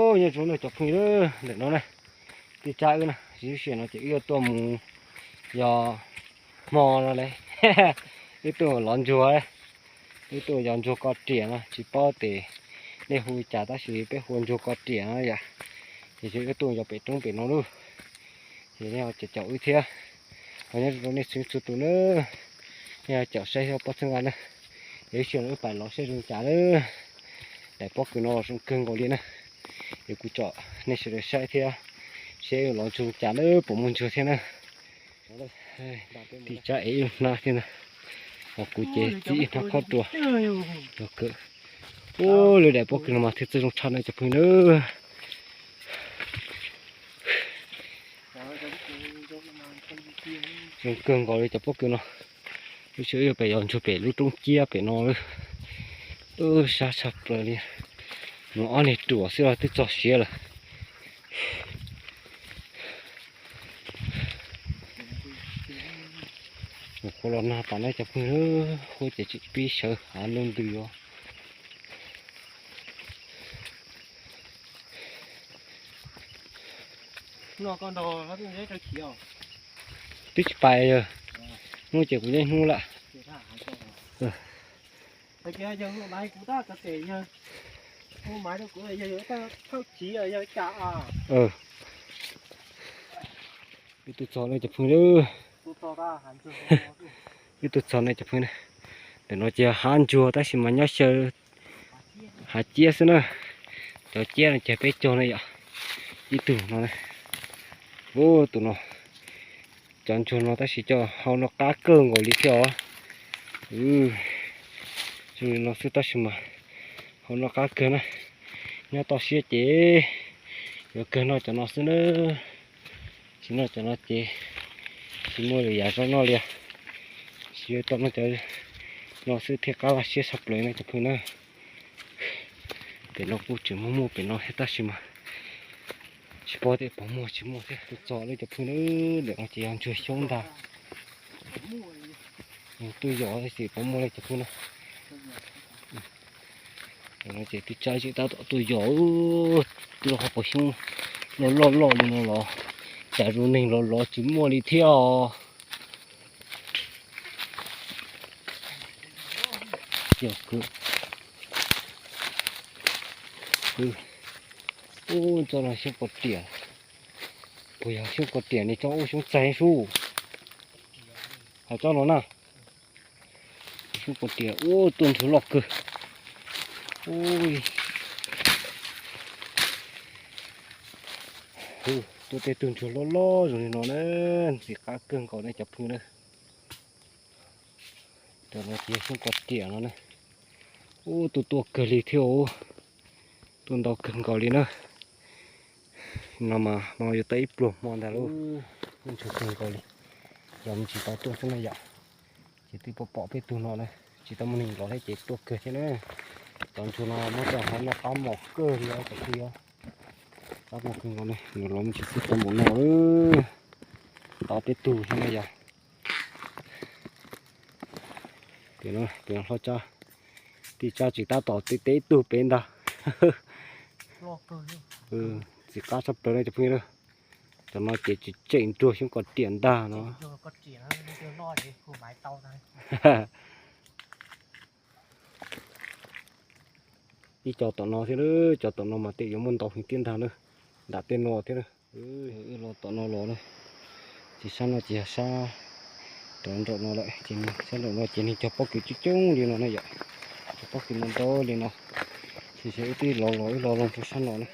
Nyob zoo nej cov phooj ywg, ntawm no na, tij Tsab wb na, lub sij hawm no ces wb yuav tuaj mus yos hmo no lawm. Wb tuaj lov ntsuag, wb tuaj yos ntsuag ko riam no, tsis paub tias nej hu li cas tab sis peb hu ua ntsuag ko riam no yom. Ces wb tuaj yos pem roob pem no lauj. Ces nej ho caum caum wb thiab, ho nyob zoo nej txhua txhua tus na, nej ho caum saib thiab pab txhawb nqa na. Ces lub sij hawm no wb pais lov saib zoo cas na. Daim pob kws no zoo kawg nkaus li na. Ces kuv tsom nej sawv daws saib thiab, seb lov zoo cas na, puas muaj ntsuag thiab na. Tij Tsab ev ib hnab thiab na, ho kuv ces txib ib hnab khob rua. Ua, lub daim pob kws no mas thiaj txawj zoo tshaj na cov phooj ywg na. Zoo kawg nkaus li cov pob kws no. Lub sij hawm wb yuav pem yos ntsuag pem lub roob ciab pem no, sab tshaj plaws li. Mus ob niag ruam xwb los twb txog siav lawm. Mus qhuav los nag tas na cov phooj ywg, huab ces tsis pib sawv hav lub ntws os. Twb tsis pais yog, hnub ces kuv yeej hnub lawm. Wb tuaj txog ne cov phooj ywg, wb tuaj txog ne cov phooj ywg. Ntawm no ces hav ntsuag tab sis mas nyob xyaw hav ciab xwb na. Cov ciab no ces peb cog ne yom. Ib tug no, tus no, cov ntsuag no tab sis cov hau no qab kawg nkaus li thiab os. Zoo li no xwb tab sis mas hau no qab kawg na. Nyob toj siab ces yuav kawg noj cov no xwb na. Tsis noj cov no ces tsis muaj lwm yam zoo noj li. Tsis yuav tau noj cov no xwb thiaj qab laj siab tshaj plaws na cov phooj na. Pem no kuj tseem muaj muaj pem no thiab tab sis mas tsis paub tias puas muaj tsis muaj thiab. Tuaj txog lawm cov phooj na, ntawm no ces yog ntsuag xyoob ntag. Tuaj yos tab sis puas muaj li cov phooj na. Ntawm no ces tij Tsab tseem tab tom tuaj yos, twb los ho puas xyoob loj loj loj li no los cas zoo neeg los lov tsis muaj li thiab os. Yog, ub, tsob no xyoob kos riam, puas yog xyoob kos riam ne, tsob ub xyoob txaig sub. Hos tsob no na, xyoob kos riam, ub, tuaj ntsuag loj kawg. Tuaj tej tug ntsuag loj loj zoo li no na, ntxim qab kawg nkaus ne cov phooj na. Cov no ces xyoob kos riam no na. Ub, tuaj tuaj kawg li thiab, tuaj ntau kawg nkaus li na. No mas no yuav tau ib pluag hmo ntag lauj. Ntsuag kawg nkaus li, yog me ntsis tau tuaj xwb na yom. Ces twb pom pom peb tug no na, tsis tau muaj neeg los thiab ces tuaj kawg thiab na. Cov ntsuag no muab coj hauv noj qab mos kawg li os cov phooj ywg. Qab mos kawg nkaus ne, nws los me ntsis xwb tau npaum no, tau peb tug thiab na yom. Pem no, pem no hlob Tsab, tij Tsab tseem tab tom teb teb ib tug pem ntag. Ntxim qab tshaj plaws na cov phooj ywg na. Cov no ces tseem tseem ntsuag xyoob kos riam ntag no. Ib co tom no thiab, cov tom no mas tej yuav muaj ntau heev thiab ntag na, nram tej no thiab na. Wb los tom no los na, ces sab no ces yog sab rov nraum no lawm, ces sab nraum no ces neeg cog pob kws coob coob li no na yom. Cog pob kws no ntau li no, ces wb twb los los wb los los rau sab no na.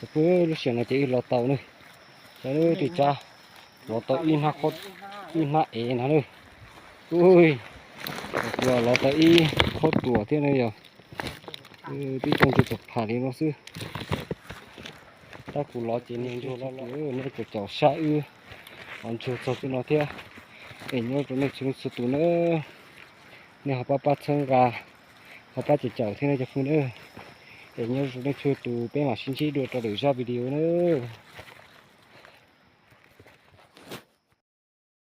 Cov phooj, lub sij hawm no ces wb los tau na, saib tij Tsab los tau ib hnab, ib hnab ev ntag na. Ui, kuv los tau ib khob ruam thiab na yog, twb coj ntsuag txog pham li no xwb. Tab kuv los ces niag ntsuag los lawm, nej kuj caum saib wb los ntsuag txog txij no thiab. Es nyob rau nej txhua leej txhua tus na, nej ho pab pab txhawb nqa, ho pab caum caum thiab na cov phooj na. Es nyob zoo nej txhua tus, peb mam sib ntsib dua rau lwm zaj video na.